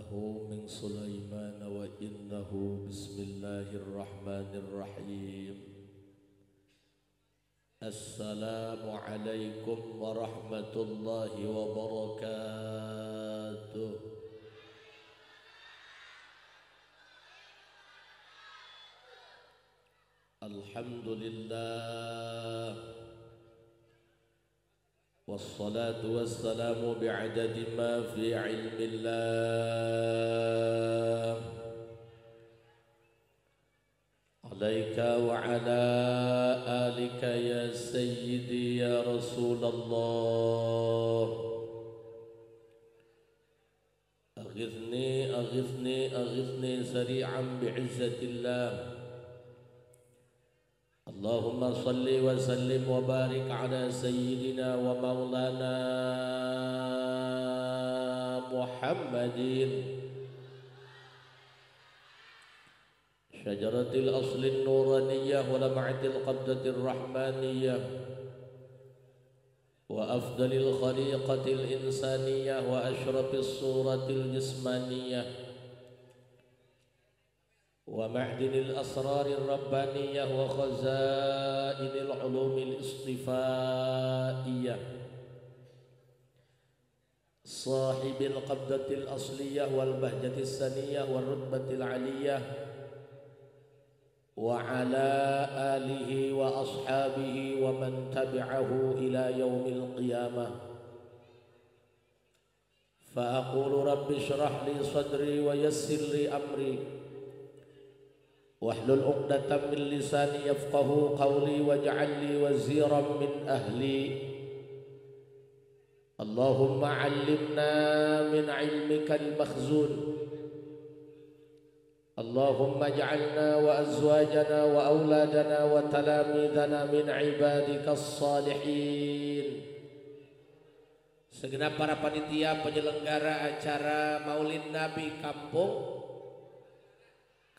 Innahu min Sulaiman wa innahu bismillahirrahmanirrahim. Assalamualaikum warahmatullahi wabarakatuh. Alhamdulillah. والصلاة والسلام بعدد ما في علم الله عليك وعلى آلك يا سيدي يا رسول الله. أغثني أغثني أغثني سريعا بعزة الله. اللهم صل وسلم وبارك على سيدنا ومولانا محمد شجرة الأصل النورانية ولمعة القبضة الرحمانية وأفضل الخليقة الإنسانية وأشرف الصورة الجسمانية ومعدن الأسرار الربانية وخزائن العلوم الاصطفائية صاحب القبضة الأصلية والبهجة السنية والرتبة العلية وعلى آله وأصحابه ومن تبعه إلى يوم القيامة. فأقول رب اشرح لي صدري ويسر لي أمري واحلل عقدة من لساني يفقه قولي واجعل لي وزيرا من أهلي. اللهم علمنا من علمك المخزون. اللهم اجعلنا وأزواجنا وأولادنا وتلاميذنا من عبادك الصالحين. Segenap para panitia penyelenggara acara Maulid Nabi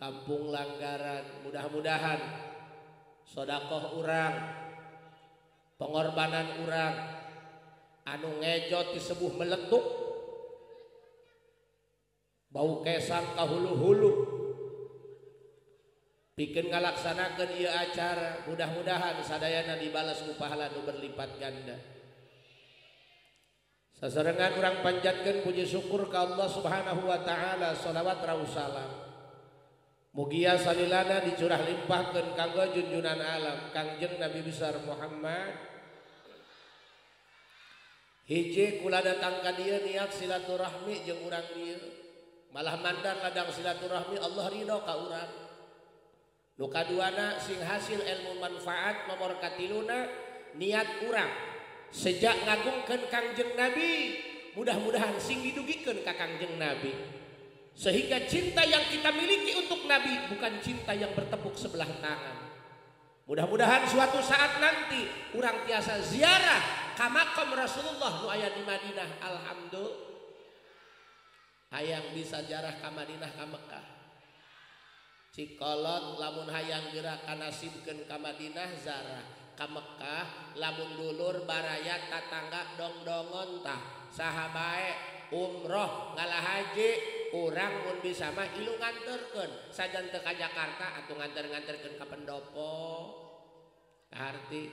Kampung Langgaran, mudah-mudahan sodakoh urang, pengorbanan urang, anu ngejot disebuh meletuk, bau kesang kahulu-hulu, bikin ngalaksanakeun ieu acara, mudah-mudahan sadayana dibalas ku pahala nu berlipat ganda. Sasarengan urang panjatkeun puji syukur ka Allah Subhanahu wa taala, sholawat rawu salam. Mugia salilana dicurah limpahkeun kanggo junjunan alam Kangjeng Nabi besar Muhammad. Hiji kula datang ka dieu niat silaturahmi jeung urang dieu. Malah mandar ladang silaturahmi Allah ridho ka urang. Nu kaduana sing hasil ilmu manfaat, nomor katiluna niat urang sejak ngagungkeun Kangjeng Nabi, mudah-mudahan sing didugikeun ka Kangjeng Nabi. Sehingga cinta yang kita miliki untuk Nabi bukan cinta yang bertepuk sebelah tangan. Mudah-mudahan suatu saat nanti urang tiasa ziarah ka makam Rasulullah nu aya di Madinah. Alhamdulillah. Hayang bisa ziarah ka Madinah ka Mekah. Cikolot lamun hayang geura kanasibkeun ka Madinah zarah ka Mekah, lamun dulur baraya tatangga dongdongon tah saha bae umroh ngalah haji urang mun bisa mah ilu nganterkeun sajan teu ka Jakarta atuh nganter-nganterkeun ka pendopo kaharti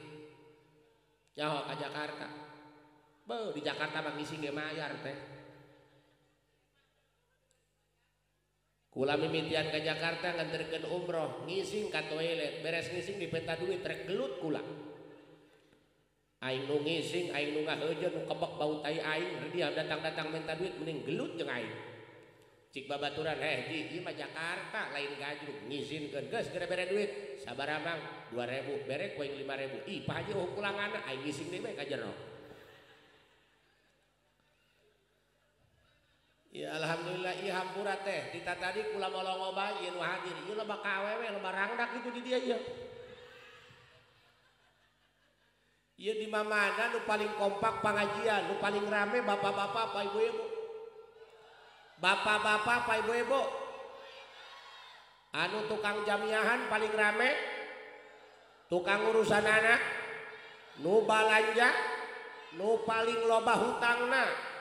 nyaho ka Jakarta. Beuh di Jakarta mah ngisi ge mayar teh. Kula mimitian ka Jakarta nganterkeun umroh ngising ka toilet beres ngising dipenta duit rek gelut kula. Aing nu ngising, aing nu ngaheujeun, nu kebek bau tai aing, dia datang-datang minta duit mending gelut jeung aing. Cik babaturan, ji, ieu mah Jakarta lain gajrug, ngizinkeun geus geura bere duit. Sabaraha Mang? 2000, bere ku aing 5000. Ih, Pak Haji eueuh pulanganna, aing ngising deui bae ka jero. Ya alhamdulillah ieu hampura teh, dita tadi kula molongo bae ieu nu hadir, ieu loba ka awewe, loba rangdak kitu di dieu ieu. Ieu di mamana nu paling kompak pangajian, nu paling rame bapak-bapak apa ibu-ibu? Bapak-bapak apa ibu-ibu? Anu tukang jamiahan paling rame, tukang urusan anak, nu balanja, nu paling loba hutangna.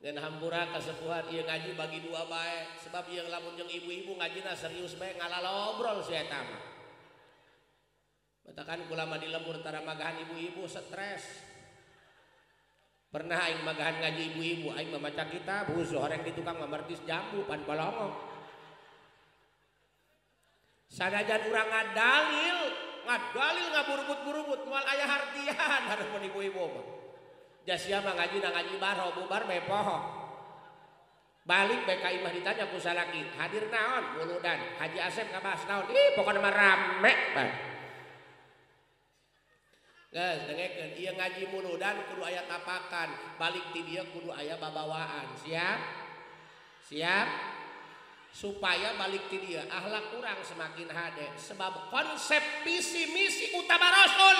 Ngan hampura kasepuhan ieu ngaji bagi dua bae sebab ieu lamun jeung ibu-ibu ngajina serius bae ngalalobrol si eta mah. Batakan kula mah di lembur tara magahan ibu-ibu stres. Pernah aing magahan ngaji ibu-ibu aing mah maca kitab husu horeng di tukang mamertis jambu pan bolongo. Sanajan urang ngadalil, ngadalil ngaburubut-burubut moal aya hartian hareupeun ibu-ibu mah. Jasia mah ngaji na ngaji baro bubar bae poho. Balik bae ka imah ditanya ku salaki, hadir naon? Muludan. Haji Asep ngabahas naon? Ih pokona mah rame bae. Geus dengekeun ieu ngaji muludan kudu aya tapakan, balik ti dieu kudu aya babawaan. Siap? Siap? Supaya balik ti dieu akhlak urang semakin hade sebab konsep visi misi utama Rasul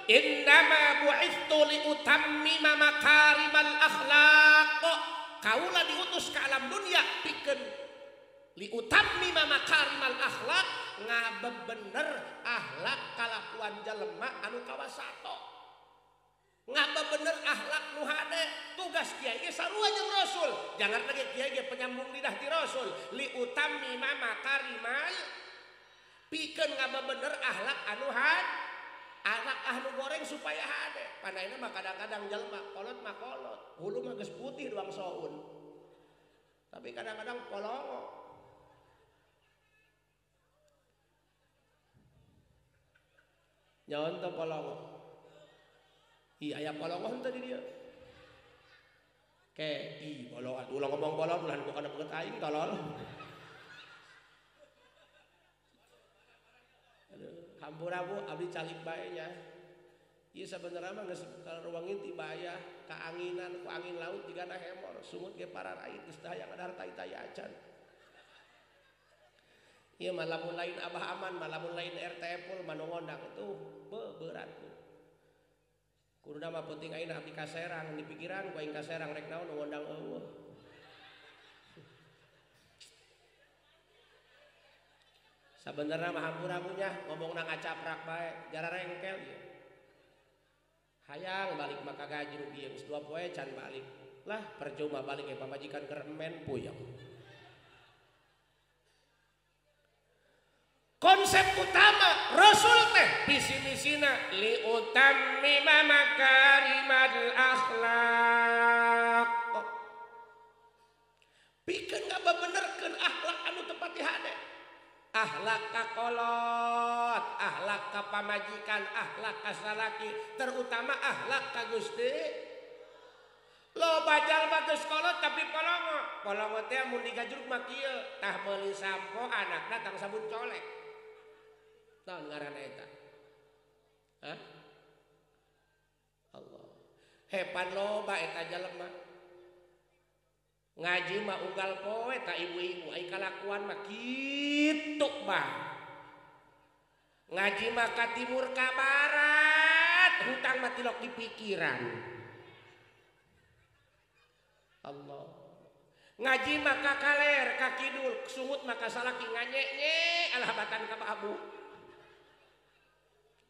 innama bu'itstu li utammima makarimal akhlaq. Kaula diutus ke alam dunia pikeun li utammima makarimal akhlaq ngabebener akhlak kalakuan jelema anu kawasato. Ngabebener akhlak nu hade tugas kiai ge sarua jeung Rasul. Jangan lagi kiai ge penyambung lidah ti Rasul li utammima makarimal pikeun ngabebener akhlak anu hade. Anak ahlu goreng supaya hade. Panaina mah kadang-kadang jelema kolot mah kolot, hulu mah geus putih doang soun. Tapi kadang-kadang polongo. Nyaon teh polongo. Ih aya polongo henteu di dieu. Ke ih bolongan ulah ngomong bolong ulah bukan beungeut aing tolol. Aduh, hampura Bu, abdi calik bae nya. Ieu sabenerna mah geus ruangin ti bayah, kaanginan ku angin laut jigana hemor, sungut ge pararait geus teu hayang adahar tai-tai acan. Ieu mah lamun lain Abah Aman, mah lamun lain RT Epul mah nu ngondang itu berat Bu. Kuduna mah penting ayeuna abdi ka Serang, di pikiran ku aing ka Serang rek naon nu ngondang eueuh. Sabenerna mah hampura Bu nya ngomongna ngacaprak bae, jara rengkel ieu. Hayang balik maka gaji rugi geus 2 poe can balik. Lah percuma balik ge pamajikan keur emen puyeng. Konsep utama Rasul teh visi misina li utammima makarimal akhlaq. Pikeun ngabebenerkeun akhlak anu tepat di hade. Akhlak ka kolot, akhlak ka pamajikan, akhlak ka salaki, terutama akhlak ka Gusti. Loba jalma geus kolot tapi polongo. Polongo teh mun digajruk mah kieu, tah meuli sampo anakna tang sabun colek. Naon ngaranna eta? Hah? Allah. Hepan loba eta jalma. Ngaji mah unggal poe ta ibu-ibu ai kalakuan mah kitu bah. Ngaji mah ka timur ka barat, hutang mah tilok di pikiran. Allah. Ngaji mah ka kaler, ka kidul, sungut mah ka salaki nganyek-nye alah batan ka abu.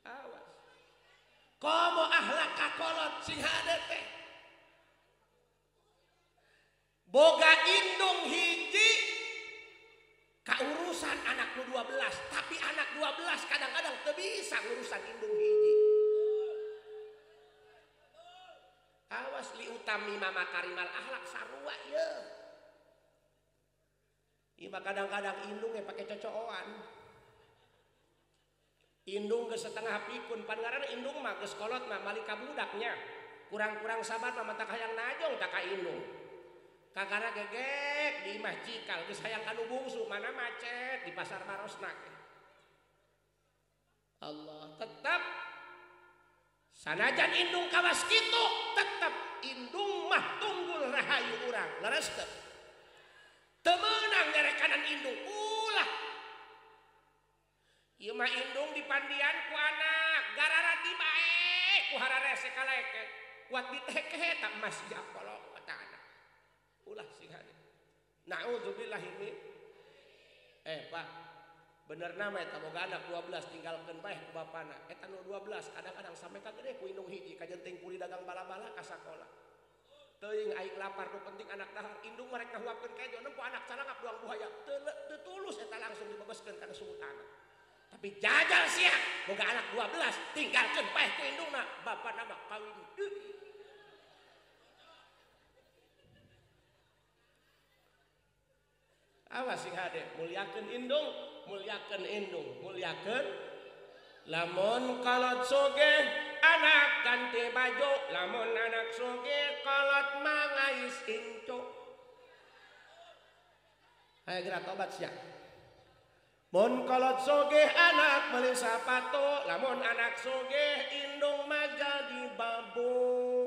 Awas. Komo akhlak ka kolot sing hade teh. Boga indung hiji kaurusan anak nu 12, tapi anak 12 kadang-kadang teu bisa ngurusan indung hiji. Awas li utami makarimal akhlak sarua ieu. Ieu mah kadang-kadang indung ge pake cocooan. Indung geus setengah pikun, pan ngaranna indung mah geus kolot mah malik ka budaknya. Kurang-kurang sabar mah matak hayang najong tak ka indung. Kakara gegek di imah cikal geus hayang anu bungsu mana macet di pasar Barosna. Allah tetap sanajan indung kawas kitu tetap indung mah tunggul rahayu urang leres teu. Teu meunang nyarekanan indung ulah. Ieu mah indung dipandian ku anak gararati bae ku hararese kaleke kuat diteke tak mas japolok eta anak. Ulah sing hade. Nauzubillahi min. Pak, bener nama eta boga anak 12 tinggalkeun bae ku bapana. Eta nu 12 kadang-kadang sampe ka gede ku indung hiji kajenting kuli dagang bala-bala ka sakola. Teuing aing lapar nu penting anak dahar indung mah rek ngahuapkeun kejo nempo anak calangap doang buaya. Teu tulus eta langsung dibebeskeun kana sungut anak. Tapi jajal sia boga anak 12 tinggalkeun paeh ku indungna bapana mah kawin deui. Awas sing hade muliakeun indung, muliakeun indung, muliakeun. Lamun kolot sugih anak ganti baju, lamun anak sugih kolot mangais incu. Hayo geura tobat sia. Mun kolot sugih anak meuli sapatu, lamun anak sugih indung mah jadi babu.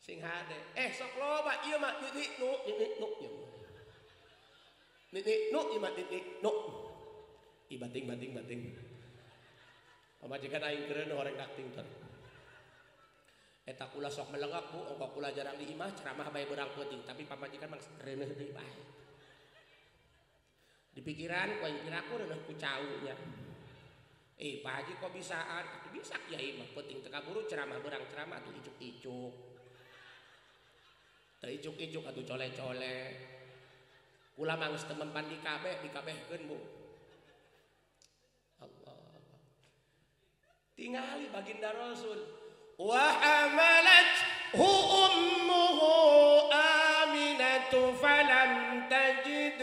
Sing hade, sok loba ieu mah titik nu titik nu ieu. Titik nu ieu mah titik nu. Ih bating bating bating. Pamajikan aing keureun horeng dakting teh. Eta kula sok melengak Bu, ongko kula jarang di imah ceramah bae beurang peuting, tapi pamajikan mah reuneuh deui bae. Di pikiran ku aing piraku reuneuh ku cau nya. Pak Haji kok bisaan? Atuh bisa kiai mah peuting teu kaburu ceramah beurang ceramah atuh icuk-icuk. Teu icuk-icuk atuh cole-cole. Kula mah geus teu mempan di kabeh, dikabehkeun Bu. Allah. Tingali baginda Rasul. Wa hamalathu ummuhu Aminatu falam tajid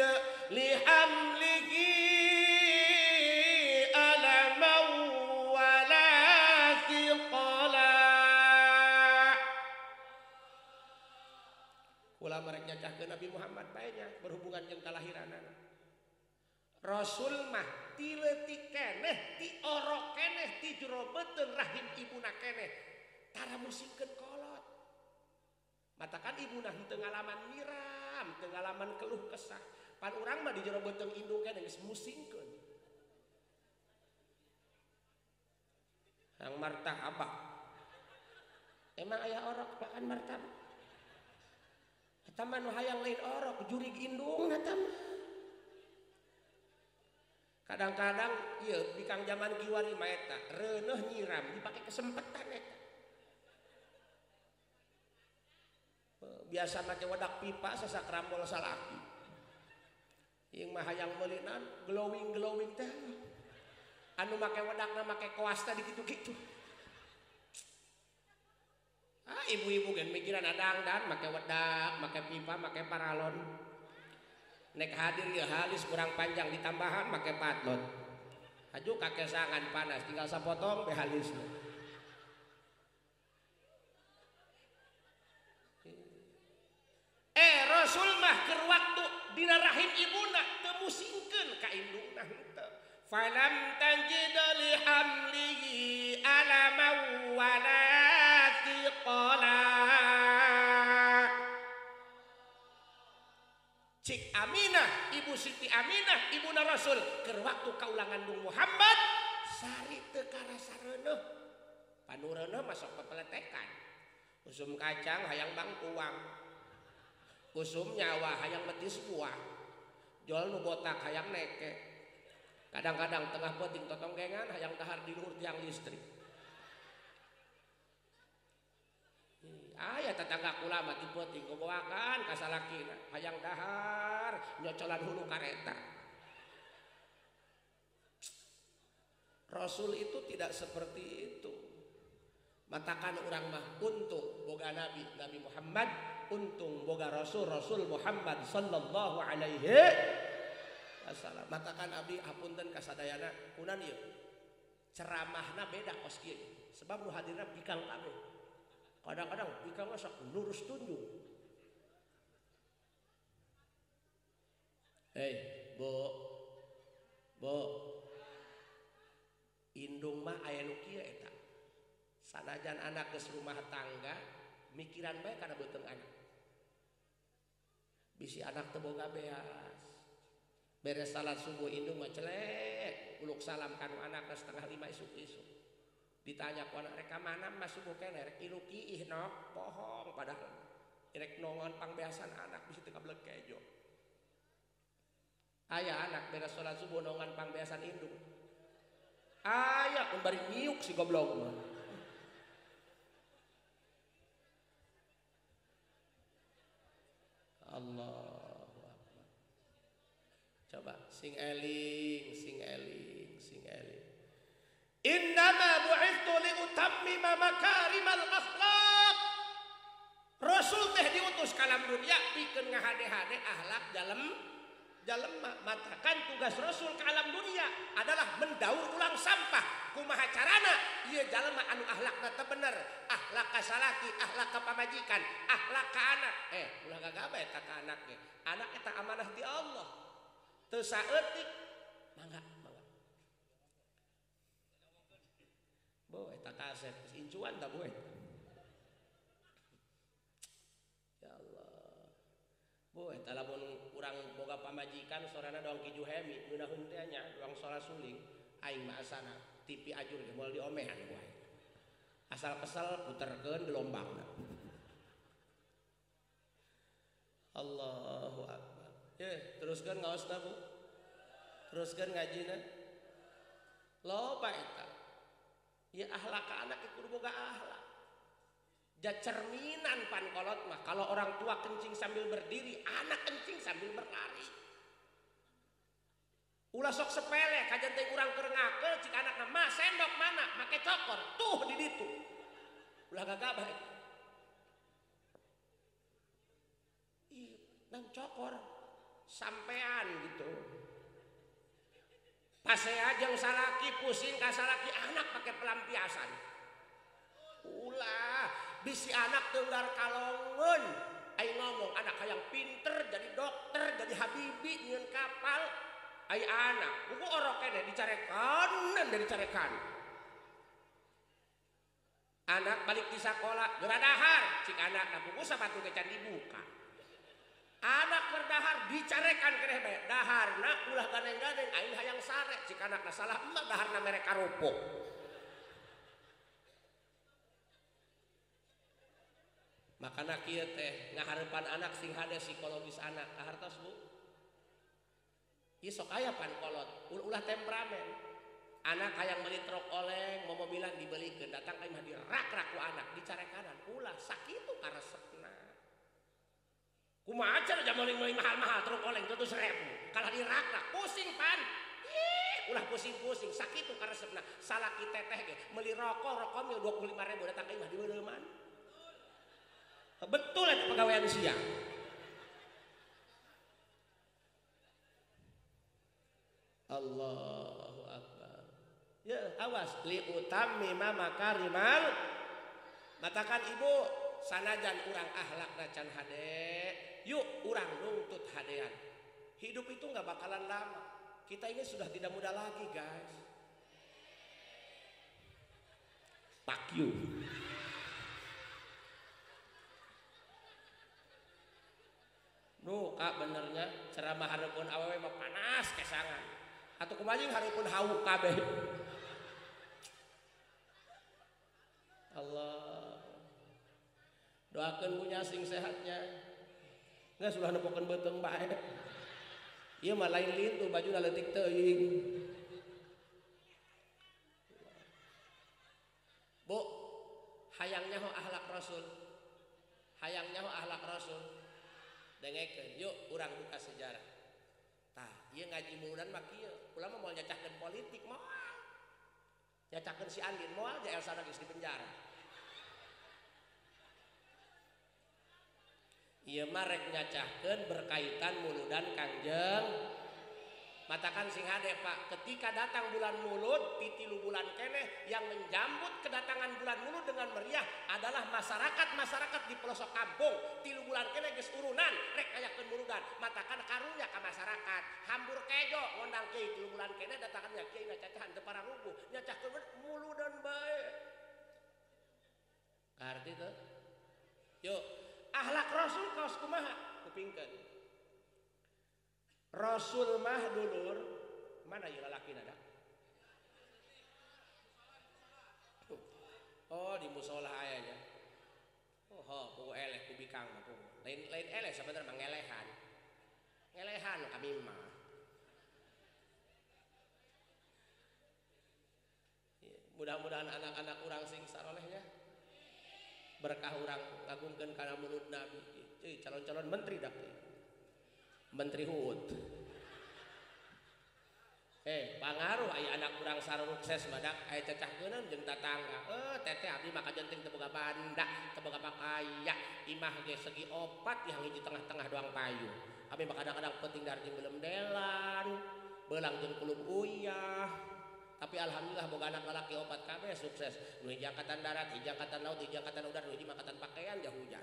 li hamlihi alaman wala thiqala. Kula marek nyacahkeun Nabi Muhammad bae nya berhubungan jeung kalahiranana. Rasul mah ti leutik keneh, ti orok keneh, ti jero beuteung rahim ibuna keneh tara musingkeun kolot. Matakan ibuna henteu ngalaman nyiram, teu ngalaman keluh kesah. Pan urang mah di jero beuteung indung keneh geus musingkeun. Hayang martabak. Emang aya orok makan martabak? Eta mah nu hayang lain orok, jurig indung eta mah. Kadang-kadang ieu bikang zaman kiwari mah eta reuneuh nyiram dipake kesempatan eta. Biasa make wedak pipa sasakrambol salaki. Ieu mah hayang meulinan glowing-glowing teh. Anu make wedakna make koas teh dikitu-kitu. Ah ibu-ibu gen mikiran adang-dan make wedak, make pipa, make paralon. Nek hadir ya halis kurang panjang ditambahan make patlot. Aju kakesangan panas tinggal sapotong be halisna. Rasul mah keur waktu dina rahim ibuna teu musingkeun ka indungna henteu. Falam tajid li hamlihi alaman wala thiqala. Cik Aminah, Ibu Siti Aminah, ibuna Rasul keur waktu kaula ngandung Muhammad sari teu karasa reuneuh. Panu reuneuh masuk pepeletekan. Usum kacang hayang bangkuang. Usum nyawa hayang metis buah. Jol nu botak hayang neke. Kadang-kadang tengah peuting totonggengan hayang dahar di luhur tiang listrik. Aya tetangga kula mah ti peuting gogoakan ka salakina hayang dahar nyocolan hulu kareta. Rasul itu tidak seperti itu. Matakan urang mah untung boga nabi, Nabi Muhammad, untung boga rasul, Rasul Muhammad sallallahu alaihi wasallam. Matakan abdi hapunten ka sadayana kunan ieu. Ceramahna beda kos kieu. Sebab nu hadirna bikang kabeh. Kadang-kadang bikang sok lurus tunjung. Hei, Bu. Bu. Indung mah aya nu kieu eta. Sanajan anak geus rumah tangga, mikiran bae kana beuteung anak. Bisi anak teu boga beas. Beres salat subuh indung mah celek, uluk salam kanu anakna 4:30 isuk-isuk. Ditanya ku anak rek ka mana mah subuh keneh rek iluki ih nok bohong padahal rek nongon pangbeasan anak bisi teu kabeleg kejo. Aya anak beres salat subuh nongon pangbeasan indung. Aya mun bari nyiuk si goblok mah. Allahu Akbar. Coba sing eling, sing eling, sing eling. Innama bu'ithtu liutammima makarimal akhlaq. Rasul teh diutus ka alam dunia pikeun ngahade-hade akhlak dalem jalema. Matakan tugas Rasul ke alam dunia adalah mendaur ulang sampah. Kumaha carana ieu jalema anu akhlakna teu bener, akhlak ka salaki, akhlak ka pamajikan, akhlak ka anak. Ulah gagabeh eta ka anak ge. Anak eta amanah ti Allah. Teu saeutik mangga, mangga. Bo eta kaset geus incuan ta boe. Ya Allah. Bo eta lamun urang boga pamajikan sorana doang ki Juhemi ngeunaheun teh nya doang sora suling aing mah asana TV ajur ge moal diomehan ku aing. Asal kesel puterkeun gelombangna. Allahu Akbar. Ye, teruskeun ngaosna Bu. Teruskeun ngajina. Loba eta. Ya akhlak ka anak kudu boga akhlak. Cerminan pan kolot mah kalau orang tua kencing sambil berdiri, anak kencing sambil berlari. Ulah sok sepele kajen teh urang keur ngakeul cik anakna mah sendok mana make cokor tuh di ditu. Ulah gagabah. Ih, nang cokor sampean gitu. Pasea jeung salaki pusing ka salaki anak pakai pelampiasan. Ulah bisi anak tenggar kalongeun aing ngomong anak hayang pinter jadi dokter jadi habibi nyieun kapal ai anak buku orok keneh dicarekan dari carekan anak balik di sekolah geura dahar cik anak na buku sepatu ge can dibuka anak berdahar dicarekan keneh bae daharna ulah gandeng-gandeng aing hayang sare cik anakna salah emak daharna mere karupuk. Makana kieu teh ngahareupan anak sing hade psikologis anak kahartos Bu. Ieu sok aya pan kolot, ulah temperamen. Anak hayang meuli truk oleng, momobilan dibelikeun, datang ka imah dirak-rak ku anak, dicarekanan, ulah sakitu karesepna. Kumaha aja meuli mahal-mahal truk oleng 200.000, kalah dirak-rak pusing pan. Ih, ulah pusing-pusing, sakitu karesepna. Salaki teteh ge meuli rokok, rokok mil 25.000 datang ka imah dibeuleuman. Betul itu pegawaian siang. Allahu Akbar. Ya, awas li utammima makarimal. Matakan ibu sanajan urang akhlakna can hade, yuk urang nungtut hadean. Hidup itu nggak bakalan lama. Kita ini sudah tidak muda lagi, guys. Fuck you. Nu kak benernya ceramah hareupeun awewe mah panas kesangan. Atuh kumaha jeung hareupeun hauk kabeh. Allah. Doakeun punya sing sehatnya. Geus ulah nepokeun beuteung bae. Ieu mah lain lintu bajuna leutik teuing. Bu, hayang nyaho akhlak Rasul. Hayang nyaho akhlak Rasul. Dengekeun yuk urang buka sejarah. Tah, ieu ngaji muludan mah kieu. Ulah mah moal nyacahkeun politik moal. Nyacahkeun si Andin moal ja Elsa geus di penjara. Ieu mah rek nyacahkeun berkaitan muludan Kangjeng. Matakan sing hade Pak, ketika datang bulan Mulud, titilu bulan keneh yang menjambut kedatangan bulan Mulud dengan meriah adalah masyarakat-masyarakat di pelosok kampung. Tilu bulan keneh geus urunan rek ngayakeun muludan. Matakan karunya ka masyarakat. Hambur kejo ngondang kiai tilu bulan keneh datangannya kiai ngacacahan teu pararuguh, nyacahkeun muludan bae. Karti teu? Yuk, akhlak Rasul kaos kumaha? Kupingkeun. Rasul mah dulur mana ieu lalaki nada? Oh di musola aya nya. Oh ho, pugu eleh ku bikang mah pugu. Lain lain eleh sabenerna mah ngelehan. Ngelehan kami mah. Mudah-mudahan anak-anak urang sing sarolehnya. Berkah urang ngagungkeun kana mulut Nabi. Ceuy calon-calon menteri dak. Menteri Hud. Pangaruh aya anak urang sarukses badak aya cacahkeuneun jeung tatangga. Teteh abdi mah kajenting teu boga banda, teu boga pakaya. Imah ge segi opat yang hiji tengah-tengah doang payung. Abdi mah kadang-kadang penting dahar jeung belemdelan, belang jeung kulub uyah. Tapi alhamdulillah boga anak lalaki opat kabeh sukses. Nu hiji angkatan darat, hiji angkatan laut, hiji angkatan udara, nu hiji angkatan pakaian jah hujan.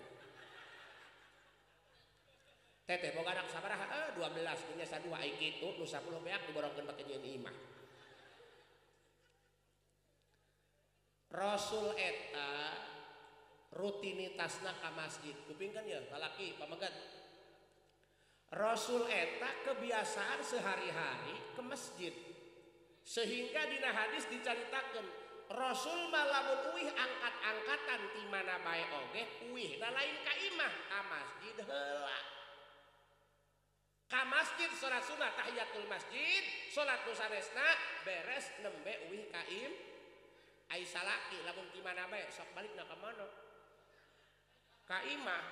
Teteh boga anak sabaraha? 12 nya sadua ai kitu nu 10 beak diborongkeun pake nyieun imah. Rasul eta rutinitasna ka masjid. Kupingkeun ya lalaki pamegat. Rasul eta kebiasaan sehari-hari ke masjid. Sehingga dina hadis dicaritakeun Rasul mah lamun uih angkat-angkatan ti mana bae oge uihna lain ka imah, ka masjid heula. Ka masjid salat sunah tahiyatul masjid, salat nu sanesna beres nembe uih ka im. Ai salaki lamun ti mana bae sok balikna ka mana? Ka imah.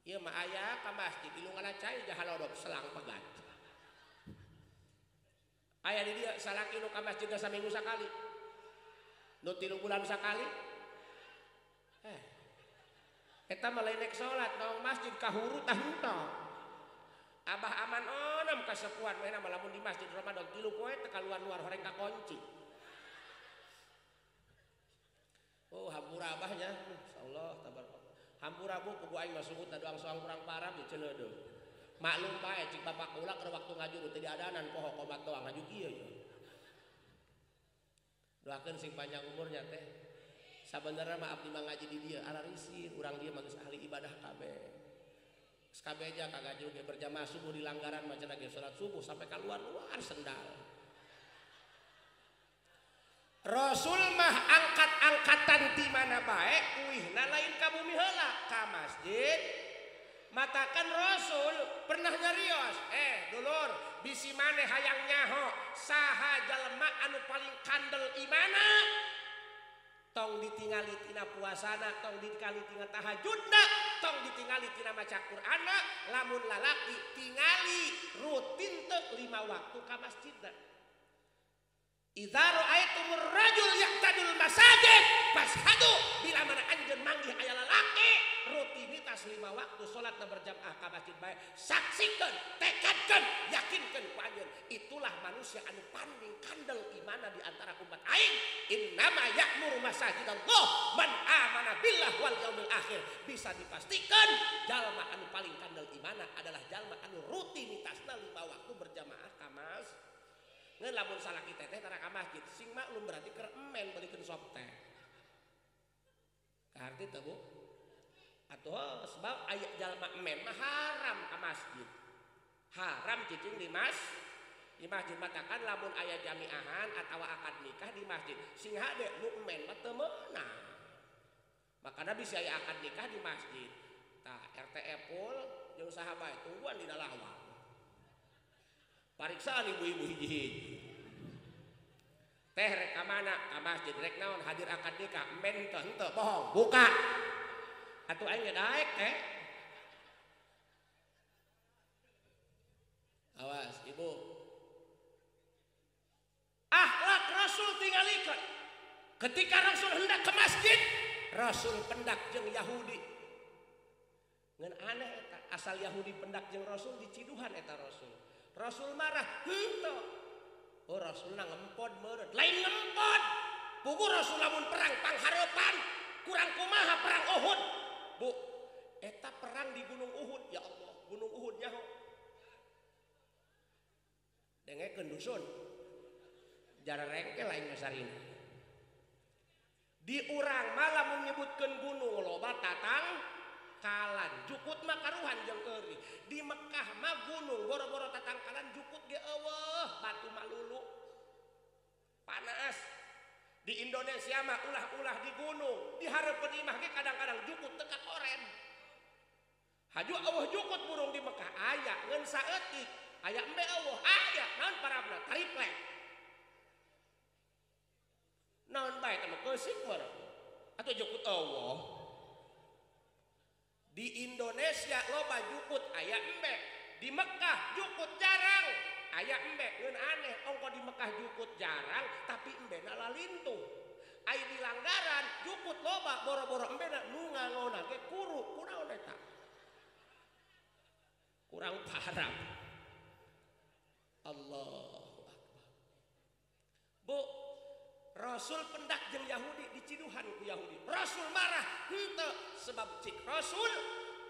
Ieu mah aya ka masjid ilungana cai jahalodop selang pegat. Aya di dieu salaki nu ka masjid saminggu sakali. Nu 3 bulan sakali. Eta mah lain rek salat naong masjid kahurut tah henteu. Abah aman onam kasepuan mehna mah lamun di masjid Ramadan 3 poe teu kaluar-luar horeng kakunci. Oh hampura abahnya, insyaallah tabarakallah. Hampura bu kubu aing mah sungut doang soang kurang parah di celeudeuh. Maklum bae cik bapak kula keur waktu ngajuru teu diadanan poho komat doang ngaju kieu ya. Doakeun sing panjang umurnya teh. Sabenerna mah abdi mah ngaji di dieu ararisin urang dieu mah geus ahli ibadah kabeh. Kabeh aja kagak juga berjamaah subuh di langgaran macam lagi sholat subuh sampai keluar-luar sendal. Rasul mah angkat-angkatan di mana bae uihna lain ka bumi heula ka masjid. Matakan Rasul pernah nyarios, dulur bisi maneh hayang nyaho saha jalma anu paling kandel imana tong ditingali tina puasana, tong ditingali tina tahajudna, tong ditingali tina maca Qur'anna, lamun lalaki tingali rutin teu 5 waktu ka masjidna. Idza ra'aitumur rajul yaqtadul masajid fashhadu, bila mana anjeun manggih aya lalaki rutinitas 5 waktu salatna berjamaah ka masjid bae, saksikeun, tekadkeun, yakinkeun ku anjeun, itulah manusia anu paling kandel imana di antara umat aing. Innama ya'muru masajidallah man amana billah wal yaumil akhir. Bisa dipastikan jalma anu paling kandel imana adalah jalma anu rutinitasna 5 waktu berjamaah ka masjid. Ngeun lamun salaki teteh tara ka masjid sing maklum berarti keur emen belikeun sop teh. Kaharti teu Bu? Atuh sebab aya jalma emen mah haram ka masjid. Haram cicing di masjid matakan lamun aya jamiahan atawa akad nikah di masjid sing hade nu emen mah teu meunang. Makana bisa aya akad nikah di masjid. Tah RT Epul jeung saha bae tungguan dina lawang. Pariksaan ibu-ibu hiji-hiji. Teh rek ka mana? Ka masjid rek naon hadir akad nikah emen teu henteu bohong buka. Atuh aing ge daek teh. Awas ibu. Akhlak Rasul tingalikeun. Ketika Rasul hendak ke masjid, Rasul pendak jeung Yahudi. Ngan aneh eta, asal Yahudi pendak jeung Rasul diciduhan eta Rasul. Rasul marah, henteu. Oh Rasulna ngempod meureun. Lain ngempod. Pugu Rasul lamun perang panghareupan, kurang kumaha perang Uhud. Bu, eta perang di Gunung Uhud, ya Allah, Gunung Uhud nyaho. Dengekeun dusun. Jara rengkel aing mah sarina. Di urang mah lamun nyebutkeun gunung loba tatang kalan, jukut mah karuhan jeung keurih. Di Mekah mah gunung boro-boro tatangkalan jukut ge eueuh, batu mah lulu. Panas. Di Indonesia mah ulah-ulah di gunung, di hareupeun imah ge kadang-kadang jukut teu kakoren. Haju eueuh jukut burung di Mekah aya ngeun saeutik, aya embe eueuh, aya naon parabna triplek. Naon bae teh mah keusik mah. Atuh jukut eueuh. Di Indonesia loba jukut aya embe. Di Mekah jukut jarang. Aya embe ngeun aneh ongko di Mekah jukut jarang tapi embe na lalintuh. Aya di langgaran jukut loba boro-boro embe na nu ngangona ge kuru kunaon eta? Kurang parah. Allahu Akbar. Bu, Rasul pendak jeung Yahudi diciduhan ku Yahudi. Rasul marah henteu sebab cik Rasul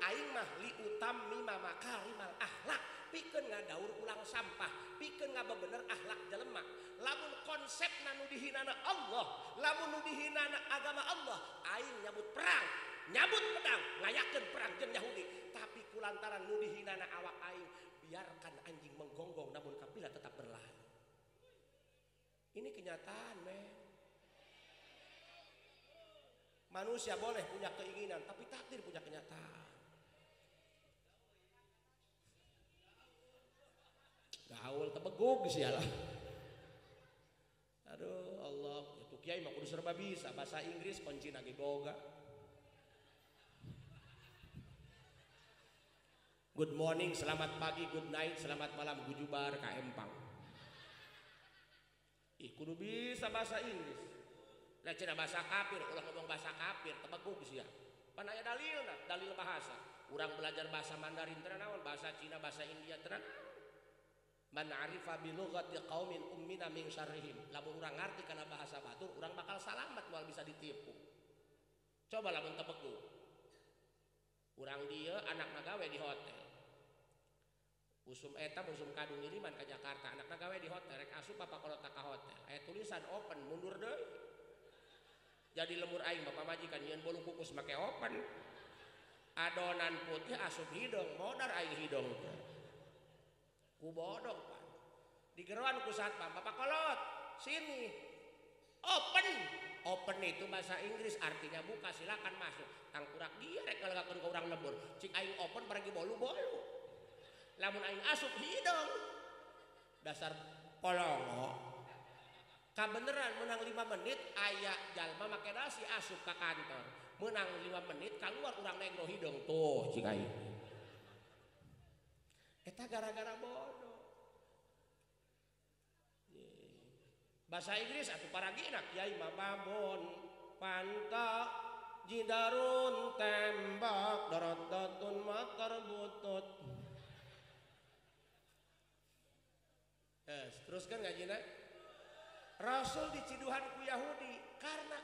aing mah li utammima makarimal akhlak, pikeun ngadaur ulang sampah, pikeun ngabebener akhlak jelema. Lamun konsepna nu dihinana Allah, lamun nu dihinana agama Allah, aing nyabut perang, nyabut pedang, ngayakeun perang jeung Yahudi. Tapi kulantaran nu dihinana awak aing, biarkan anjing menggonggong namun kapilah tetap berlari. Ini kenyataan, men. Manusia boleh punya keinginan, tapi takdir punya kenyataan. Gaul tebegug sialah. Aduh Allah, itu kiai mah kudu serba bisa, bahasa Inggris kunci lagi boga. Good morning, selamat pagi, good night, selamat malam, gujubar ka Empang. Ih, kudu bisa bahasa Inggris. Lah cenah bahasa kafir, ulah ngomong bahasa kafir, tebegug sia. Pan aya dalilna, dalil bahasa. Urang belajar bahasa Mandarin teu naon, bahasa Cina, bahasa India teu naon. Man arifa bi lughati qaumin ummina min syarrihim. Lamun urang ngarti kana bahasa batur, urang bakal salamat moal bisa ditipu. Coba lamun tebegug. Urang dieu anakna gawe di hotel. Usum eta usum kadung ngiriman ka Jakarta, anakna gawe di hotel, rek asup bapak kolot ka hotel. Aya tulisan open, mundur deui. Jadi lemur aing bapak majikan nyieun bolu kukus make open. Adonan putih asup hidung, modar aing hidung. Ku bodoh pan. Digeroan ku satpam, bapak kolot, sini. Open. Open itu bahasa Inggris artinya buka, silakan masuk. Tangkurak dia rek ngalegakeun ka urang lembur. Cik aing open pergi bolu-bolu. Lamun aing asup hidung. Dasar polongo. Kabeneran menang 5 menit aya jalma make dasi asup ka kantor. Menang 5 menit keluar urang negro hidung tuh cik aing. Eta gara-gara bodoh. Bahasa Inggris atuh paragina kiai mah babon pantak jidarun tembak dorodatun makar butut. Yes, teruskan ngajina. Rasul diciduhan ku Yahudi karena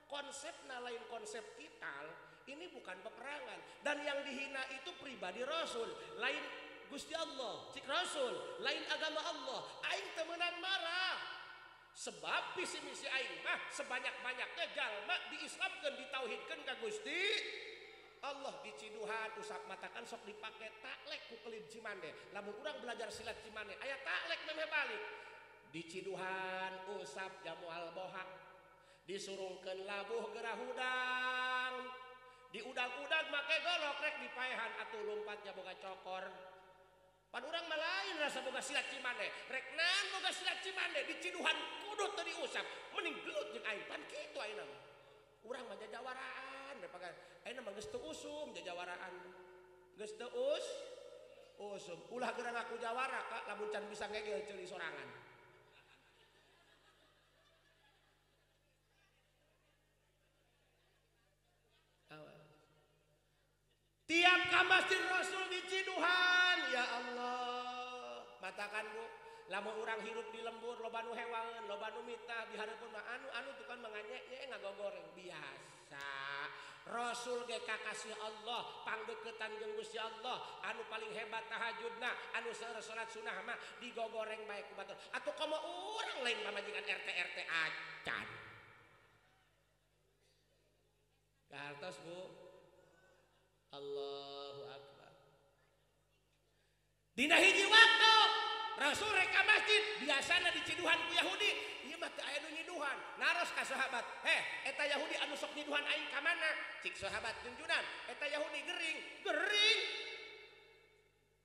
konsepna lain konsep kita. Ini bukan peperangan dan yang dihina itu pribadi Rasul, lain Gusti Allah, cik Rasul, lain agama Allah. Aing teu meunang marah. Sebab visi misi aing mah sebanyak-banyaknya jalma diislamkeun, ditauhidkeun ka Gusti Allah. Diciduhan usap matakan sok dipake taklek ku kelid Cimande. Lamun urang belajar silat Cimande aya taklek memeh balik. Diciduhan usap jamual bohak, disurungkeun labuh gerah hudang, diudag-udag make golok rek dipaehan atuh lompatnya boga cokor. Pan urang mah lain rasa boga silat Cimande, rek naon boga silat Cimande diciduhan kudu teu diusap, mending gelut jeung aing pan kitu ayeuna mah. Urang mah jajawaraan, ayeuna mah geus teu usum jajawaraan. Geus teu usum, ulah geura ngaku jawara ka lamun can bisa ngegel ceuli sorangan. Tiap ka masjid Rasul diciduhan, ya Allah. Matakan bu, lamun urang hirup di lembur, loba nu hewangeun, loba nu mitah, di hareupeun mah anu tukang manganyek-nyek ngagogoreng biasa. Rasul ge kakasih Allah, pangdeukeutan jeung Gusti Allah, anu paling hebat tahajudna, anu seueur salat sunah mah digogoreng bae ku batur. Atuh komo urang lain pamajikan RT RT acan. Kahartos bu. Allahu Akbar. Dina hiji waktu Rasul rek ka masjid biasana diciduhan ku Yahudi. Ieu mah teu aya nu nyiduhan. Naros ka sahabat, "Heh, eta Yahudi anu sok nyiduhan aing ka mana?" Cik sahabat junjunan, "Eta Yahudi gering." Gering.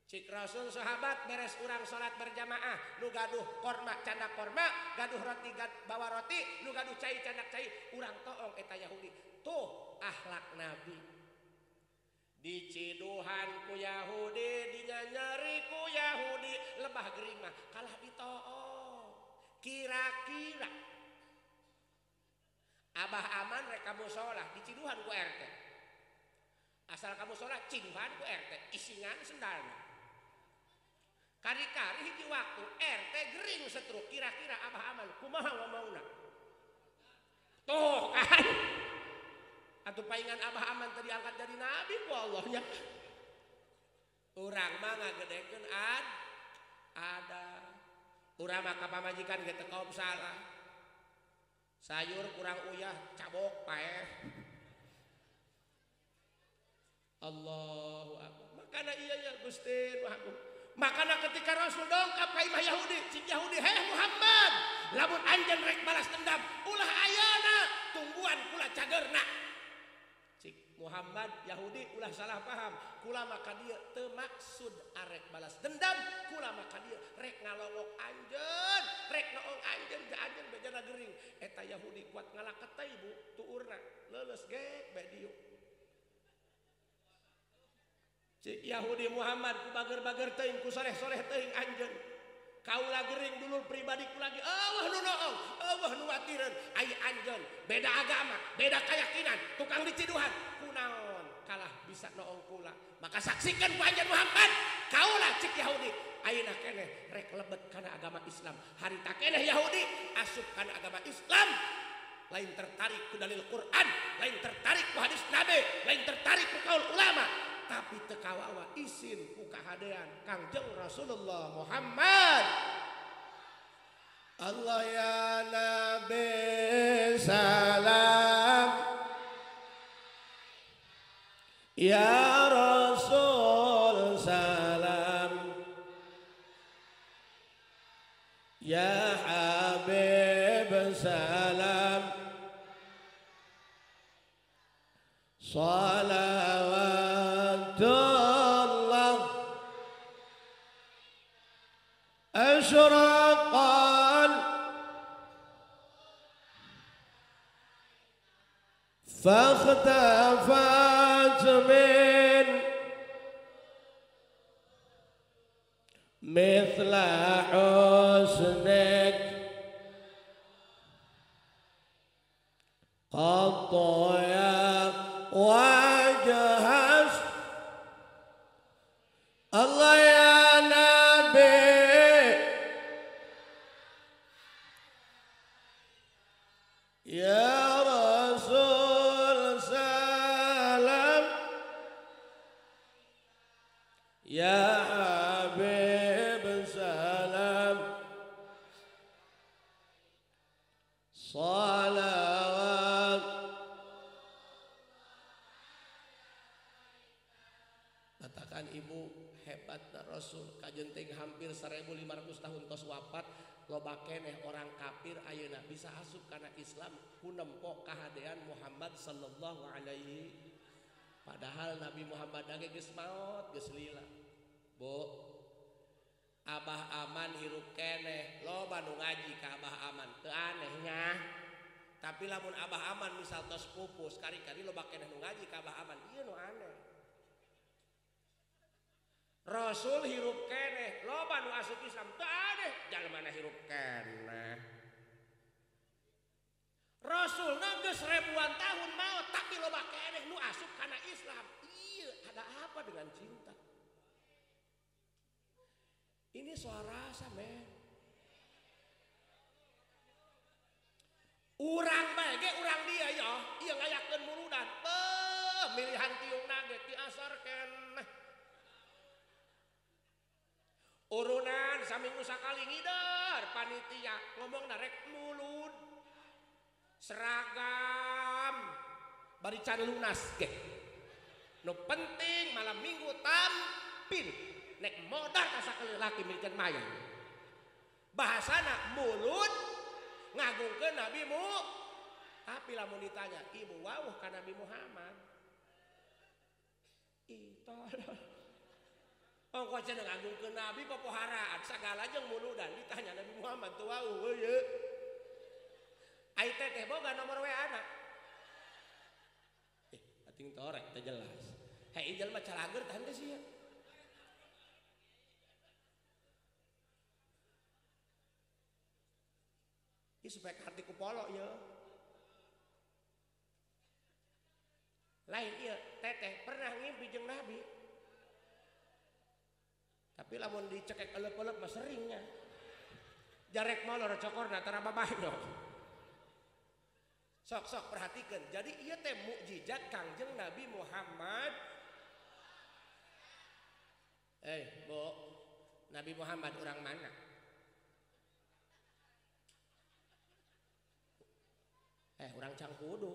Cik Rasul sahabat beres urang salat berjamaah, nu gaduh korma candak korma, gaduh roti bawa roti, nu gaduh cai candak cai, urang toong eta Yahudi. Tuh akhlak Nabi. Diciduhan ku Yahudi, dinyanyeri ku Yahudi, lebah gering mah kalah ditoong. Kira-kira Abah Aman rek ka musola diciduhan ku RT. Asal ka musola ciduhan ku RT, isingan sendalna. Kari-kari hiji waktu RT gering setruk, kira-kira Abah Aman kumaha ngomongna? Tuh kan. Atuh paingan Abah Aman tadi angkat jadi nabi ku Allahnya. Urang mah ngagedekeun ada. Urang mah ka pamajikan ge teu kaum salah. Sayur kurang uyah cabok paeh. Allahu akbar. Makana iya ya Gusti nu agung. Makana ketika Rasul dongkap ka imah Yahudi, cik Yahudi, "Heh Muhammad, lamun anjeun rek balas dendam, ulah ayana tungguan kula cagerna." Cik Muhammad Yahudi ulah salah paham, kula maka dia teu maksud arek balas dendam, kula maka dia rek ngalongok anjeun, rek noong anjeun ge anjeun bejana gering. Eta Yahudi kuat ngalaketei Bu, tuurna leuleus gek bae dieu. Cik Yahudi Muhammad ku bager-bager teuing ku soleh-soleh teuing anjeun. Kaula gering dulur pribadi ku lagi eueuh nu noong, eueuh nu watireun, ai anjeun beda agama, beda keyakinan, tukang diciduhan, kunaon kalah bisa noong kula. Maka saksikan ku anjeun Muhammad, kaula cik Yahudi ayeuna keneh rek lebet kana agama Islam. Harita keneh Yahudi asup kana agama Islam. Lain tertarik ku dalil Quran, lain tertarik ku hadis Nabi, lain tertarik ku kaul ulama, tapi teu kawawa isin ku kahadean Kangjeng Rasulullah Muhammad. Allah ya Nabi salam, ya Rasul salam, ya Habib salam, salawatullah asyraqan fakhtafat min mithla husnik qad ya wajhas. Allah ya Nabi, ya Rasul salam, ya Habib salam, salawat. Katakan ibu hebatna Rasul kajenting hampir 1500 tahun tos wafat, loba keneh orang kafir ayeuna bisa asup kana Islam ku nempo kahadean Muhammad sallallahu alaihi. Padahal Nabi Muhammad ge geus maot, geus lila. Bu, Abah Aman hirup keneh, loba nu ngaji ka Abah Aman, teu aneh nya. Tapi lamun Abah Aman misal tos pupus, kari-kari loba keneh nu ngaji ka Abah Aman, ieu nu aneh. Rasul hirup keneh, loba nu asup Islam, teu aneh, jalmana hirup keneh. Rasul geus ribuan tahun maot, tapi loba keneh nu asup kana Islam. Iya, ada apa dengan cinta? Ini soal rasa, men. Urang bae ge urang dia ya, ieu ngayakeun muludan. Beuh, milihan tiungna ge ti asar keneh. Urunan saminggu sakali ngider panitia ngomong rek mulud seragam bari can lunas ge. Nu penting malam minggu tampil nek modar ka sakali laki milikeun mayang. Bahasana mulud ngagungkeun Nabi mu. Tapi lamun ditanya ibu wawuh ka Nabi Muhammad. Itolol. Ongko cenah ngagungkeun Nabi popoharaan sagala jeung muludan ditanya Nabi Muhammad teu wawuh heueuh. Ai teteh boga nomor WA na. Ating torek teu jelas. Hei jelema calager tahan teh sia. Ieu supaya kaharti ku polo ieu. Lain ieu teteh pernah ngimpi jeung Nabi. Tapi lamun dicekek elep-elep mah seringnya. Jarek molor cokorna tara babano. Sok-sok perhatikan. Jadi ieu teh mukjizat Kangjeng Nabi Muhammad. Bu, Nabi Muhammad orang mana? Orang Cangkudu.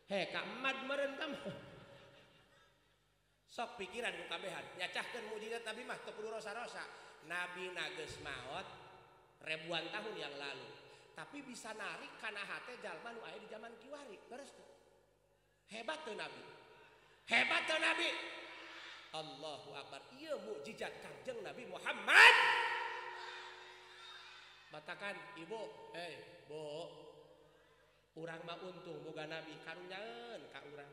Hei, Kak Mad meureun ka mah. Sok pikiran ku kabehan, nyacahkeun mukjizat Nabi mah teu kudu rosa-rosa. Nabi na geus maot ribuan tahun yang lalu. Tapi bisa narik kana hate jalma nu aya di zaman kiwari. Beres teu? Hebat teu Nabi? Hebat teu Nabi? Allahu Akbar. Ieu mukjizat Kangjeng Nabi Muhammad. Batakan ibu, Bu, urang mah untung boga Nabi karunyaeun ka urang.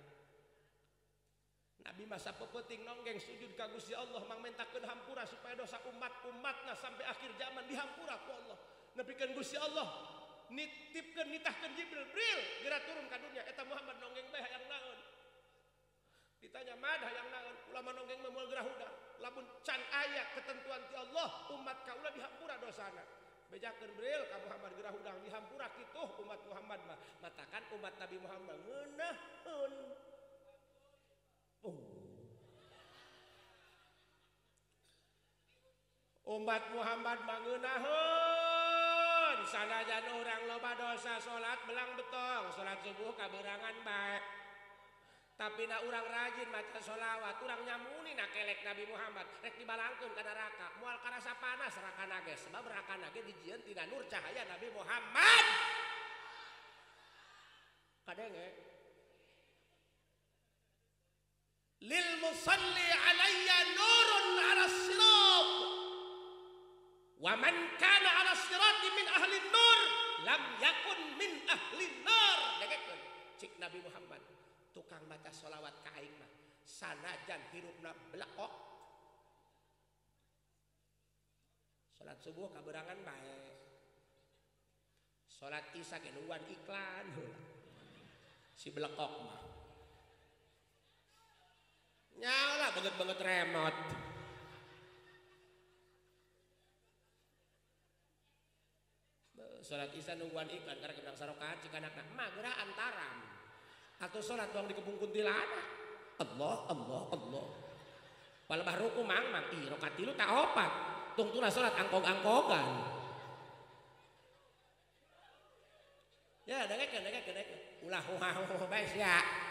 Nabi masa pepeuting nonggeng sujud ka Gusti Allah mangmentakeun hampura supaya dosa umat-umatna sampai akhir zaman dihampura ku Allah. Nepikeun Gusti Allah nitipkeun nitahkeun Jibril, "Bril, geura turun ka dunya eta Muhammad nonggeng bae hayang naon?" Ditanya, "Mad hayang naon?" Ulama nonggeng mah moal geura hudang. Lamun can aya ketentuan ti Allah, umat kaula dihampura dosana. Bejakeun Bril ka Muhammad geura hudang dihampura kitu umat Muhammad mah. Matakan umat Nabi Muhammad ngeunaheun. Umat Muhammad mangeunaheun sanajan urang loba dosa salat belang betong salat subuh kaberangan bae tapi na urang rajin maca sholawat urang nyamuni na kelek Nabi Muhammad rek dibalangkeun ka neraka moal karasa panas rakana ge sebab rakana ge dijieun tina nur cahaya Nabi Muhammad kadenge lil musalli alayya nurun ala sirat wa man kana ala sirati min ahli nur lam yakun min ahli nar. Dengekeun cik Nabi Muhammad tukang maca sholawat ka aing mah sanajan hirupna belekok salat subuh kaberangan bae salat isya ge nungguan iklan si belekok mah nyalah banget-banget remot. Salat isya nungguan iklan karena keberang sarokaat jika anakna mah geura antaram atau salat doang di kebun kuntilanak. Allah Allah Allah palebah ruku mang mang ih rokat tilu tak opat tungtuna salat angkog-angkogan ya dengekeun dengekeun dengekeun ulah huha bae sia.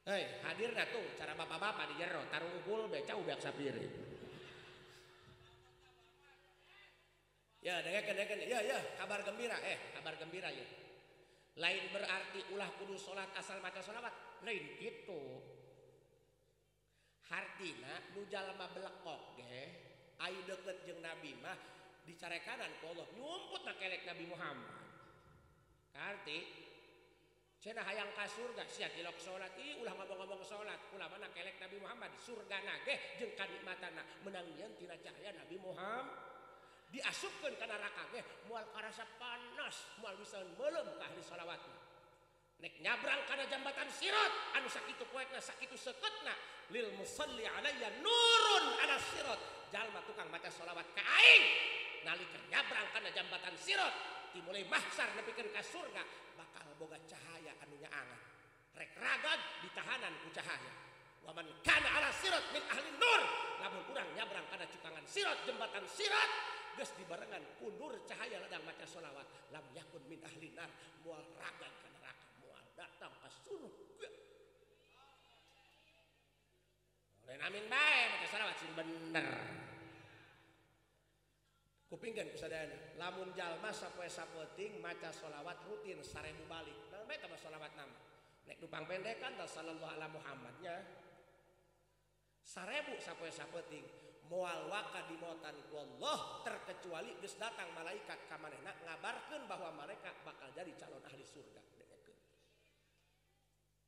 Hei, hadirna tuh cara bapak-bapak di jero tarungkul be cau beak sapiring. Ya, dengekeun dengekeun. Ya, ya, kabar gembira. Kabar gembira ya. Lain berarti ulah kudu salat asal maca sholawat. Lain kitu. Hartina nu jalma belekok ge ayu deukeut jeung Nabi mah dicarekanan ku Allah nyumputna kelek Nabi Muhammad. Karti cenah hayang ka surga sia tilok salat ih ulah ngomong-ngomong salat ulah mana kelek Nabi Muhammad surgana ge jeung kanikmatana menang yeun tina cahaya Nabi Muhammad diasupkeun ka neraka ge moal karasa panas moal bisa meuleum ka ahli sholawatna nek nyabrang kana jambatan sirat anu sakitu poekna sakitu seuketna lil musalli alayya nurun ala sirat jalma tukang maca sholawat ka aing nalika nyabrang kana jambatan sirat dimulai mahsar nepikeun ka surga bakal boga cahaya anu nyaangan rek ragag ditahanan ku cahaya waman kana ala sirat min ahli nur lamun urang nyabrang kana cukangan sirat jembatan sirat geus dibarengan ku nur cahaya ladang maca sholawat lam yakun min ahli nar moal ragag ka neraka moal datang ka surga. Lain amin bae maca sholawat sing bener. Kupingkeun ku sadayana lamun jalma sapoe sapeuting maca sholawat rutin 1000 balik naon bae tah sholawat nama nek nu pangpendekan tah sallallahu ala Muhammadnya 1000 sapoe sapeuting moal waka dimotan ku Allah terkecuali geus datang malaikat ka manehna ngabarkeun bahwa mereka bakal jadi calon ahli surga.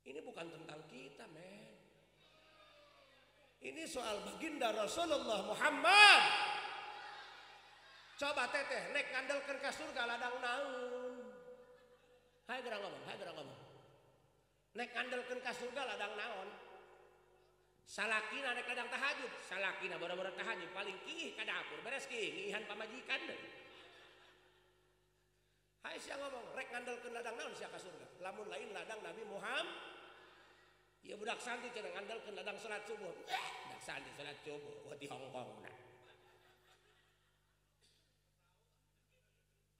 Dengekeun Ini bukan tentang kita, men. Ini soal baginda Rasulullah Muhammad. Coba teteh nek ngandelkeun ka surga ladang naon? Hai gerang ngomong, hai gerang ngomong. Nek ngandelkeun ka surga ladang naon? Salakina nek ladang tahajud, salakina boro-boro tahajud paling kiih ka dapur, beres kiih ngiihan pamajikan deui. Hai sia ngomong, rek ngandelkeun ladang naon sia ka surga? Lamun lain ladang Nabi Muhammad. Ya budak santri cenah ngandelkeun ladang salat subuh. Budak santri salat subuh wah di Hongkong na.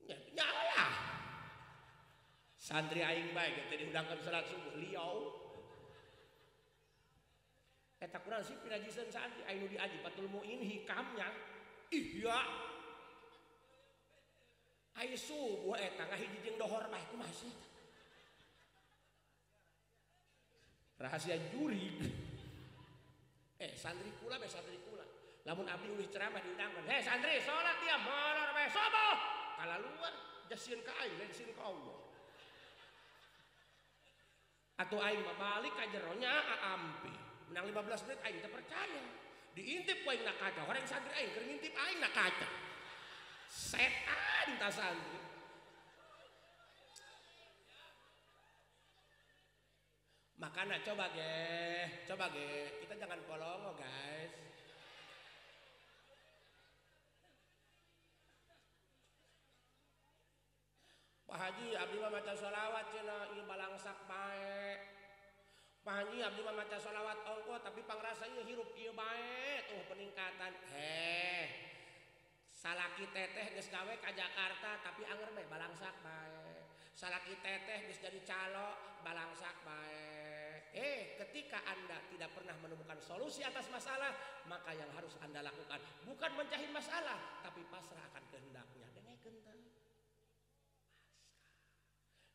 Ya nyalah. Santri aing bae ge teh diundangkeun salat subuh liau. Eta kurang sih pinajiseun santri aing nu diaji Fathul Muin hikamnya. Ihya. Ai subuh eta ngahiji jeung dohor bae kumaha sih eta? Rahasia jurig. Santri kula be santri kula. Lamun abdi ulih ceramah diundangkeun, "Hei santri, salat dia molor bae subuh." Kalaluar jasieun ka aing, lain sieun ka Allah. Atuh aing mah balik ka jero nya aampi. Menang 15 menit aing teu percaya. Diintip ku aing na kaca, horeng santri aing keur ngintip aing na kaca. Setan ta santri. Makanya coba ge, kita jangan polongo guys. Pak Haji abdi mah maca sholawat cenah ieu balangsak bae. Pak Haji abdi mah maca sholawat ongko tapi pangrasa ieu hirup ieu bae tuh peningkatan. Heh. Salaki teteh geus gawe ka Jakarta tapi anger bae balangsak bae. Salaki teteh geus jadi calo balangsak bae. Ketika Anda tidak pernah menemukan solusi atas masalah, maka yang harus Anda lakukan bukan mencari masalah, tapi pasrah akan kehendaknya. Dengekeun teh.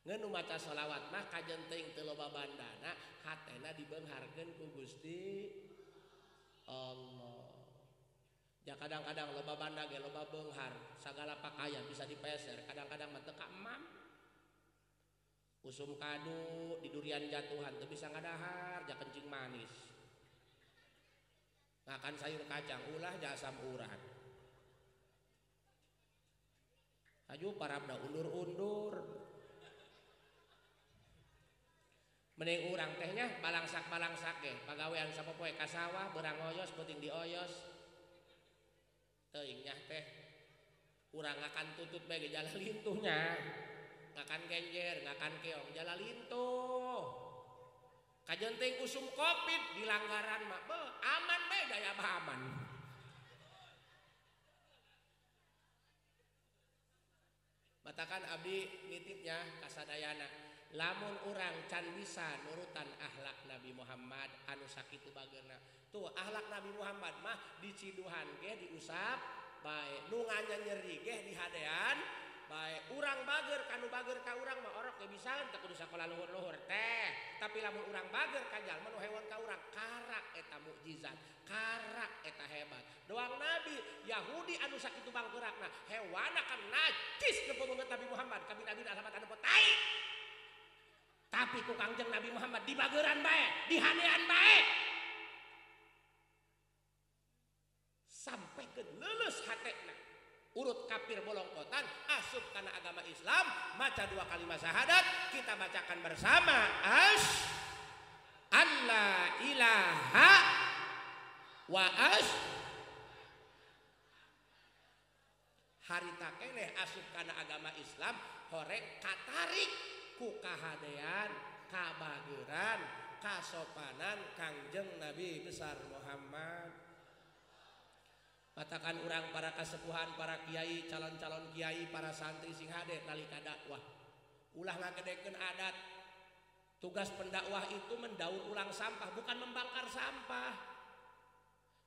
Ngeun nu maca sholawat mah kajen teuing teu loba bandana, hatena dibeungharkeun ku Gusti Allah. Ja kadang-kadang loba banda ge loba beunghar, sagala pakaian bisa dipeser, kadang-kadang mah teu ka emam. Usum kadu di durian jatuhan teu bisa ngadahar, ja kencing manis. Makan sayur kacang ulah ja asam urat. Aju parabna undur-undur. Mending urang tehnya balangsak-balangsak ge, pagawean sapopoe ka sawah beurang oyos peuting dioyos. Teuing nyah teh urang ngakan tutut bae ge jala lintuhnya. Ngakan genjer, ngakan keong jala lintuh. Kajen teuing usum Covid di langgaran mah beuh aman bae daya abah aman. Matakan abdi nitipnya kasadayana. Lamun urang can bisa nurutan akhlak Nabi Muhammad anu sakitu bageuna. Tuh akhlak Nabi Muhammad mah diciduhan ge diusap bae, nu nganyeri ge dihadean bae. Urang bager kanu bager ka urang mah orok ge bisa teu kudu sakola luhur-luhur teh. Tapi lamun urang bager ka jalma nu hewan ka urang karak eta mukjizat, karak eta hebat. Doang Nabi Yahudi anu sakitu bangkeurakna hewana kan najis nempo banget Nabi Muhammad kabina-bina sahabat anu tai. Tapi ku Kangjeng Nabi Muhammad dibageran bae, dihanean bae. Sampai ke lulus hatena. Urut kafir bolongkotan asup kana agama Islam, maca dua kalimat syahadat, kita bacakan bersama. As alla ilaha wa as harita keneh asup kana agama Islam horeng katarik ku kahadean, kabageran, kasopanan Kangjeng Nabi besar Muhammad. Katakan urang para kasepuhan, para kiai, calon-calon kiai, para santri sing hade nalika dakwah. Ulah ngagedekeun adat. Tugas pendakwah itu mendaur ulang sampah, bukan membakar sampah.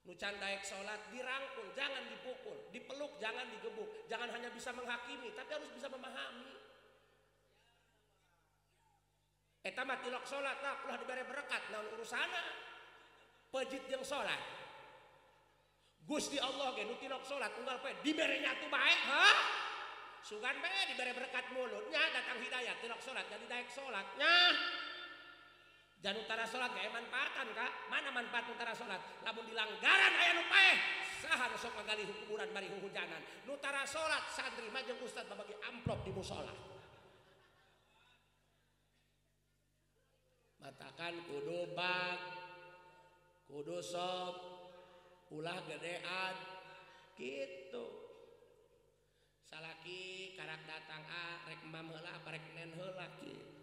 Nu can daek salat dirangkul, jangan dipukul, dipeluk, jangan digebuk. Jangan hanya bisa menghakimi, tapi harus bisa memahami. Eta mah tilok salat lah, ulah dibere berkat naon urusana. Pejit jeung salat. Gusti Allah ge nu tilok salat unggal poe dibere nyatu bae, ha? Sugan bae dibere berkat mulutnya datang hidayah tilok salat jadi daek salatnya. Jan utara salat ge manfaatan ka? Mana manfaat utara salat? Lamun dilanggaran aya nu paeh, saha nu sok ngagali kuburan bari huhujanan. Nu tara salat santri mah jeung ustad babagi amplop di musala. Matakan kudu bag, kudu sop, ulah gedean gitu. Salaki karak datang a rek mam heula apa rek nen heula kitu.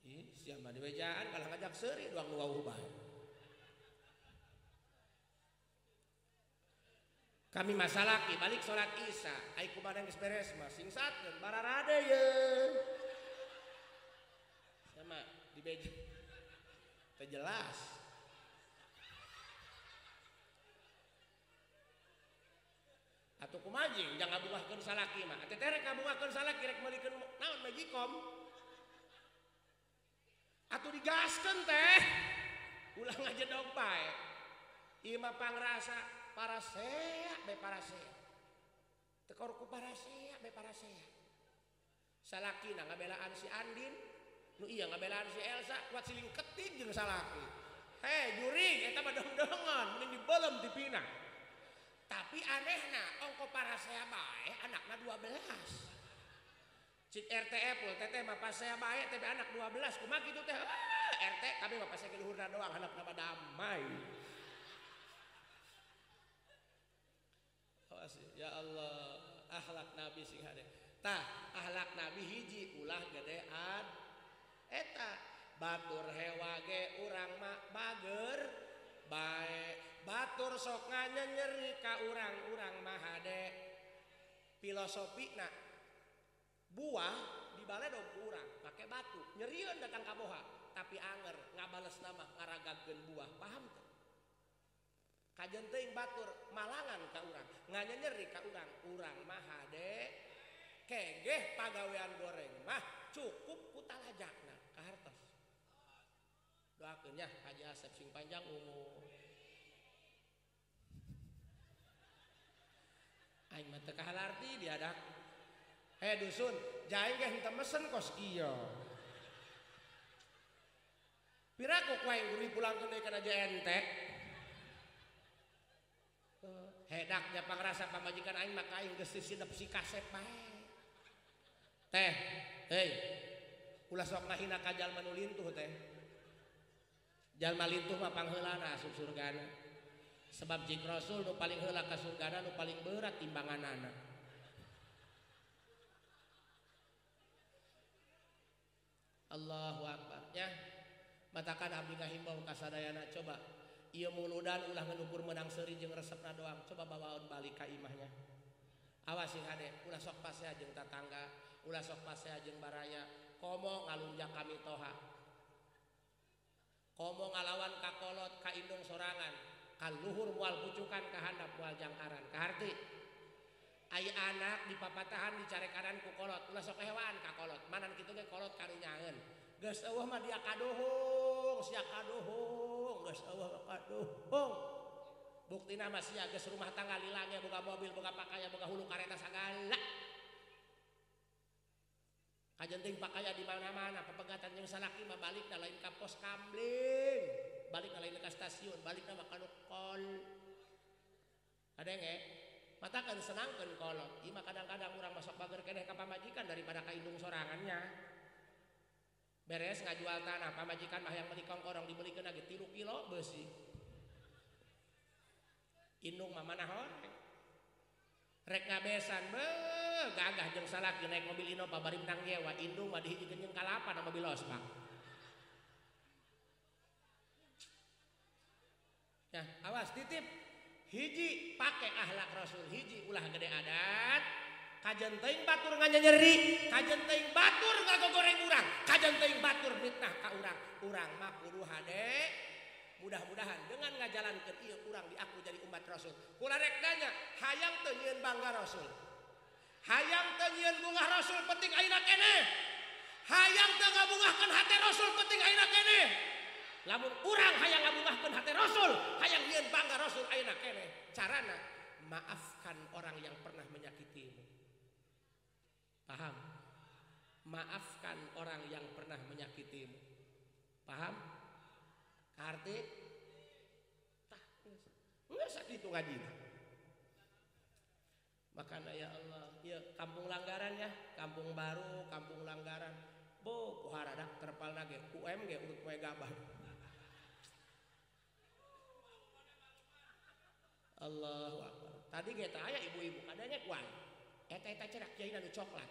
Ih, siapa di wejaan kalah ngajak seuri doang nu wauh bae. Kami masalaki balik salat Isya, ai kumaha geus beres mah singsatkeun bararade ye. Sama di beja. Teu jelas. Atuh kumaha jeung jangan ngabungahkeun salaki mah. Teh rek ngabungahkeun salaki rek meulikeun naon magicom. Atuh digaskeun teh. Ulah ngajedog bae. Ieu mah pangrasa parasea be parasea. Tekor ku parasea be parasea. Salakina ngabelaan si Andin, nu ieu ngabelaan si Elsa, kuat siling ketik jeung salaki. Hei jurig eta mah dong-dongon, mending dibelem dipina. Tapi anehna ongko parasea bae anakna 12. Cik RT Epul, teteh mah pasea bae teh anak 12, kumaha kitu teh? Ah, RT kami mah pasea luhurna doang, handapna mah damai. Awas ya Allah, akhlak Nabi sing hade. Tah, akhlak Nabi hiji ulah gedean. Eta batur hewa ge urang mah bager bae. Batur sok nganyeri ka urang-urang mah hade. Filosofina buah dibaledog ku urang make batu nyerieun datang ka boha tapi anger ngabales nama ngaragagkeun buah paham teu kajen teuing batur malangan ka urang nganyeri ka urang urang mah hade kegeh pagawean goreng mah cukup ku talajakna kahartos doakeun nya Haji Asep sing panjang umur aing mah teu kahalarti diadak. Hei dusun, jaing ge henteu mesen kos ieu. Piraku ku aing kudu dipulangkeun deui kana JNT. Hedaknya pangrasa pamajikan aing mah ka aing geus disidep si kasep bae. Teh, hei. Ulah sok ngahina ka jalma nu lintuh teh. Jalma lintuh mah pangheulana asup surgana. Sebab jik Rasul nu paling heula ka surgana nu paling berat timbanganana. Allahu Akbar ya. Matakan abdi ngahimbau ka sadayana coba ieu muludan ulah ngenukur menang seuri jeung resepna doang coba bawaon balik ka imahnya. Awas sing hade ulah sok pasea jeung tatangga, ulah sok pasea jeung baraya, komo ngalunjak kami toha. Komo ngalawan ka kolot ka indung sorangan, ka luhur moal pucukan ka handap moal jangkaran. Kaharti ai anak dipapatahan dicarekanan ku kolot ulah sok hewaan ka kolot manan kitu ge kolot karunyaeun geus eueuh mah dia kaduhung sia kaduhung geus eueuh kaduhung buktina mah sia geus rumah tangga lilangnya boga mobil boga pakaya boga hulu kareta sagala kajenting pakaya di mana-mana pepegatan jeung salaki mah balikna lain ka pos kamling balikna lain ka stasiun balikna mah ka nu kol kadenge matakan senangkeun kolot. Ieu mah kadang-kadang urang masuk bager keneh ka pamajikan daripada ka indung sorangannya. Beres ngajual tanah, pamajikan mah yang meuli kongkorong dibelikeun lagi 3 kilo beusi. Indung mah mana horeng. Rek ngabesan beuh gagah jeung salaki naik mobil Innova bari menang nyewa, indung mah dihijikeun jeung kalapa na mobil Ospak. Nah, awas titip. Hiji pake akhlak Rasul, hiji ulah gede adat, kajen teuing batur nganyeri, kajen teuing batur ngagogoreng urang, kajen teuing batur fitnah ka urang. Urang mah kudu hade. Mudah-mudahan dengan ngajalankeun ieu urang diaku jadi umat Rasul. Kula rek nanya, hayang teu nyieun bangga Rasul? Hayang teu nyieun bungah Rasul penting ayeuna keneh. Hayang teu ngabungahkeun hate Rasul penting ayeuna keneh. Lamun urang hayang ngabungahkeun hate Rasul, hayang nyieun bangga Rasul ayeuna keneh. Carana maafkan orang yang pernah menyakitimu. Paham? Maafkan orang yang pernah menyakitimu. Paham? Kaharti? Tah, geus sakitu ngajina. Makana ya Allah, ya kampung Langgaran ya, kampung baru, kampung Langgaran. Bo, poharadak terpalna ge, UM ge urut poe gabah. Allahu Akbar. Tadi ge teh aya ibu-ibu kadanya kuan. Eta eta cerak kiai nu coklat.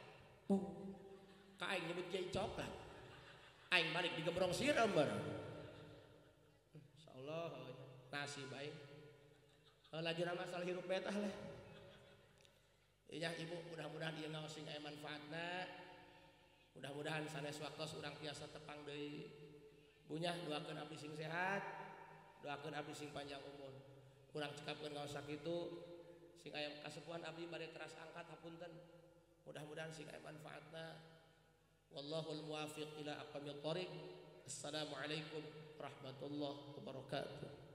Ka aing nyebut kiai coklat. Aing balik digembrong sireum bareng. Insyaallah nasib aing. Lajuna masalah hirup betah lah. Iya ibu mudah-mudahan ieu ngaos sing aya manfaatna. Mudah-mudahan sanes waktos urang tiasa tepang deui. Bunyah doakeun abdi sing sehat, doakeun abdi sing panjang umur. Urang cekapkeun ngaos sakitu sing aya kasepuhan abdi bade teras angkat hapunten. Mudah-mudahan sing aya manfaatna. Wallahul muwafiq ila aqwamit thoriq. Assalamualaikum warahmatullahi wabarakatuh.